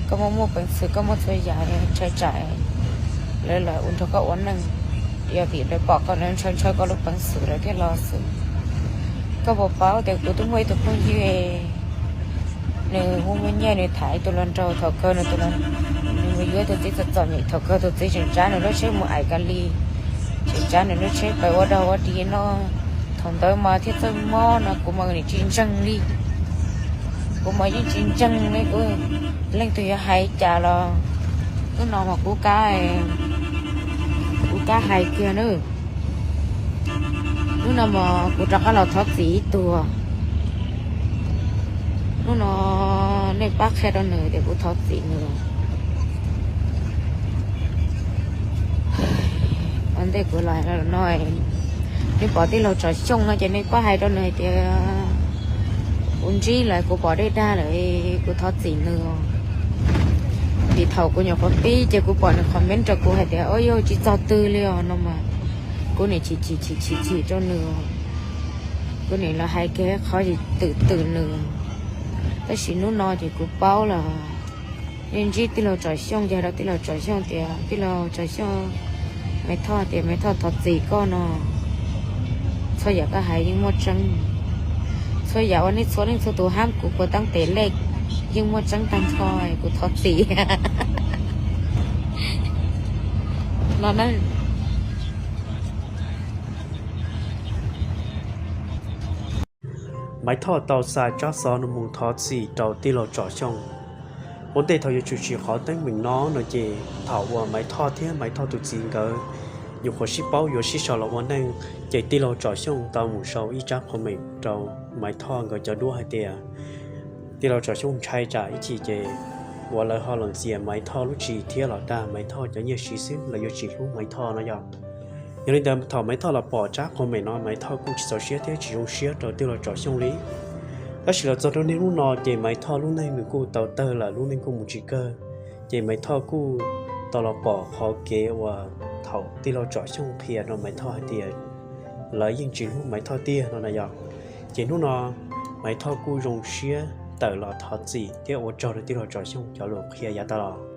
Koj muaj muaj peev xwm, koj muaj txhua yam ntshai tsam lawv los ua nrog koj ua neej, yog vim lawv pom koj, lawv ntshaw ntshaw koj lub peev xwm lawv thiaj los xwb. Koj puas paub tias kuv twb muaj ib tug phooj ywg, nws hu muaj nyiaj, nws tham ib tug hluas nraug, thaum kawg nws mus yuav tus txiv txom txom nyem, thaum kawg tus txiv tseem tsav nws lub tsheb mus ais Cali, tseem tsav nws lub tsheb pais ua dog ua dig no. Thaum ntawd mas thiaj txawj mob no, kuv mas nim tsis ntseeg li. Kuv mas yeej tsis ntseeg li, kuv, leej twg yuav hais cas los hnub no mas kuv kab, kuv kab hais kiag na. Hnub no mas kuv rov qab los thov txim ib tug. Hnub no nej pab qhia rau nws tias kuv thov txim nws. Ua ntej kuv los no, nej pom tij laug Tsom Xyooj no ces nej pab hais rau nws hais tias kuv ntsib lawm, kuv pom dej dag lawm, kuv thov txim nws. Vim thaum kuv nyuam qhuav pib ces kuv pom nws comment rau kuv hais tias, o, yog tsis txog twg li os no mas kuv nim chim chim chim chim chim rau nws. Kuv nim los hais kiag qhov twm twm nws. Tab sis hnub no ces kuv paub lawm. Nej ntsib tij laug Tsom Xyooj ces hais rau tij laug Tsom Xyooj tias, tij laug Tsom Xyooj, Maiv Thoj tias Maiv Thoj thov txim koj no. Txhua yam koj hais yeej muaj tseeb. Txhua yam uas nej txhua leej txhua tus hab kuv puas taab tes lej yeej muaj tseeb tag nrho, kuv thov txim no na. Maiv Thoj tau xa tsab xov no mus thov txim rau tij laug Tsom Xyooj. Ua ntej thaum yuav tshwm sim qhov teeb meem no no ces thaum uas Maiv Thoj thiab Maiv Thoj tus txiv nkawd nyuam qhuav sib paub yuav sib sau los ua neej, ces tij laug Tsom Xyooj tau mus sau ib tsab comment rau Maiv Thoj nkawd cov duab hais tias tij laug Tsom Xyooj ntshai tsam ib chim ces uas lawv ho los ntxias Maiv Thoj lub tswv yim thiab los dag Maiv Thoj cov nyiaj siv xwb, lawv yuav tsis hlub Maiv Thoj no yog. Yog li ntawd thaum Maiv Thoj los pom tsab comment no, Maiv Thoj kuj tsis txaus siab thiab tsis zoo siab rau tij laug Tsom Xyooj li. Tab sis los txog rau niaj hnub no ces Maiv Thoj lub neej nws kuj tau tawg lawm, lub neej kuj mus tsis kawg. Ces Maiv Thoj kuj tau los pom qhov kev uas thaum tij laug Tsom Xyooj qhia rau Maiv Thoj hais tias lawv yeej tsis hlub Maiv Thoj tiag no na yog. Ces hnub no Maiv Thoj kuj zoo siab tawm los thov txim thiab ua tsaug rau tij laug Tsom Xyooj cov lus qhia yav tas los.